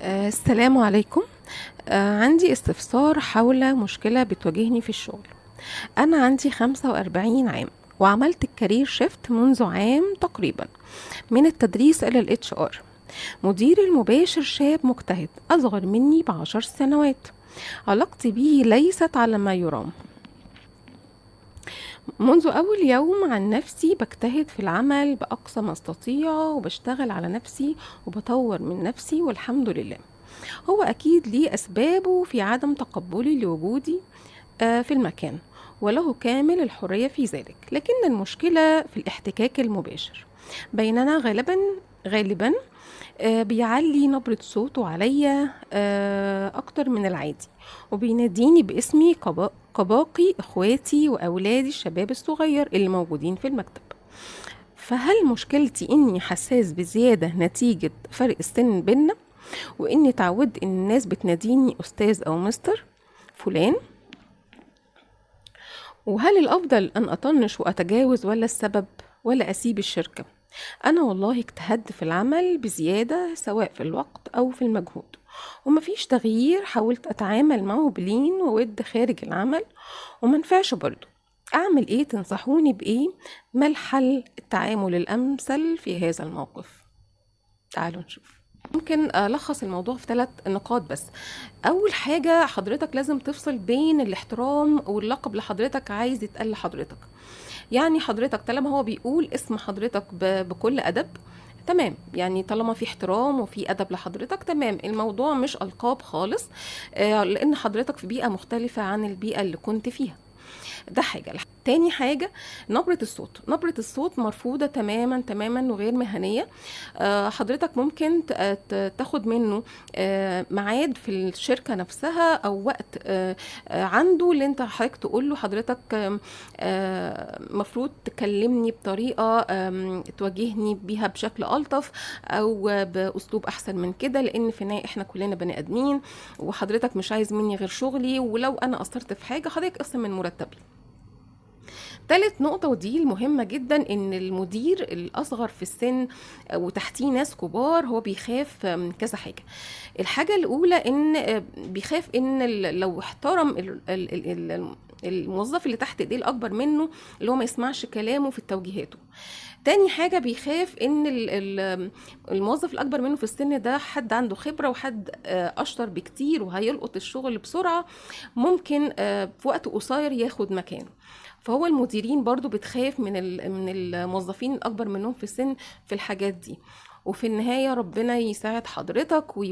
السلام عليكم. عندي استفسار حول مشكلة بتواجهني في الشغل. أنا عندي 45 عام، وعملت ال career shift منذ عام تقريبا من التدريس إلى ال HR. مديري المباشر شاب مجتهد أصغر مني ب10 سنوات. علاقتي به ليست على ما يرام منذ أول يوم. عن نفسي بجتهد في العمل بأقصى ما أستطيع، وبشتغل على نفسي وبطور من نفسي والحمد لله. هو أكيد ليه أسبابه في عدم تقبلي لوجودي في المكان، وله كامل الحرية في ذلك، لكن المشكلة في الاحتكاك المباشر بيننا. غالبا غالبا بيعلي نبرة صوته عليا أكتر من العادي، وبيناديني باسمي كباقي إخواتي وأولادي الشباب الصغير اللي موجودين في المكتب. فهل مشكلتي إني حساس بزيادة نتيجة فرق السن بينا، وإني اتعودت إن الناس بتناديني أستاذ أو مستر فلان؟ وهل الأفضل أن أطنش وأتجاوز ولا السبب ولا أسيب الشركة؟ أنا والله اجتهدت في العمل بزيادة، سواء في الوقت أو في المجهود، ومفيش تغيير. حاولت أتعامل معه بلين وود خارج العمل ومنفعش برضه. أعمل إيه؟ تنصحوني بإيه؟ ما الحل التعامل الأمثل في هذا الموقف؟ تعالوا نشوف. ممكن ألخص الموضوع في 3 نقاط بس. أول حاجة، حضرتك لازم تفصل بين الاحترام واللقب اللي حضرتك عايز يتقال لحضرتك. يعني حضرتك طالما هو بيقول اسم حضرتك بكل أدب، تمام، يعني طالما في احترام وفي أدب لحضرتك، تمام، الموضوع مش ألقاب خالص، لأن حضرتك في بيئة مختلفة عن البيئة اللي كنت فيها. ده حاجة. تاني حاجة، نبرة الصوت. نبرة الصوت مرفوضة تماما تماما وغير مهنية. حضرتك ممكن تاخد منه ميعاد في الشركة نفسها أو وقت عنده، اللي انت حضرتك تقول له حضرتك مفروض تكلمني بطريقة تواجهني بيها بشكل ألطف أو بأسلوب أحسن من كده، لأن في النهاية احنا كلنا بني آدمين، وحضرتك مش عايز مني غير شغلي، ولو أنا قصرت في حاجة حضرتك اقسم من مرتبي. تالت نقطة، ودي المهمة جدا، ان المدير الاصغر في السن وتحتيه ناس كبار هو بيخاف من كذا حاجة. الحاجة الاولى ان بيخاف ان لو احترم الموظف اللي تحت ايديه الاكبر منه، اللي هو ما يسمعش كلامه في توجيهاته. تاني حاجة، بيخاف ان الموظف الاكبر منه في السن ده حد عنده خبرة وحد اشطر بكتير وهيلقط الشغل بسرعة، ممكن في وقت قصير ياخد مكانه. فهو المديرين برضو بتخاف من الموظفين الاكبر منهم في السن في الحاجات دي. وفي النهاية ربنا يساعد حضرتك.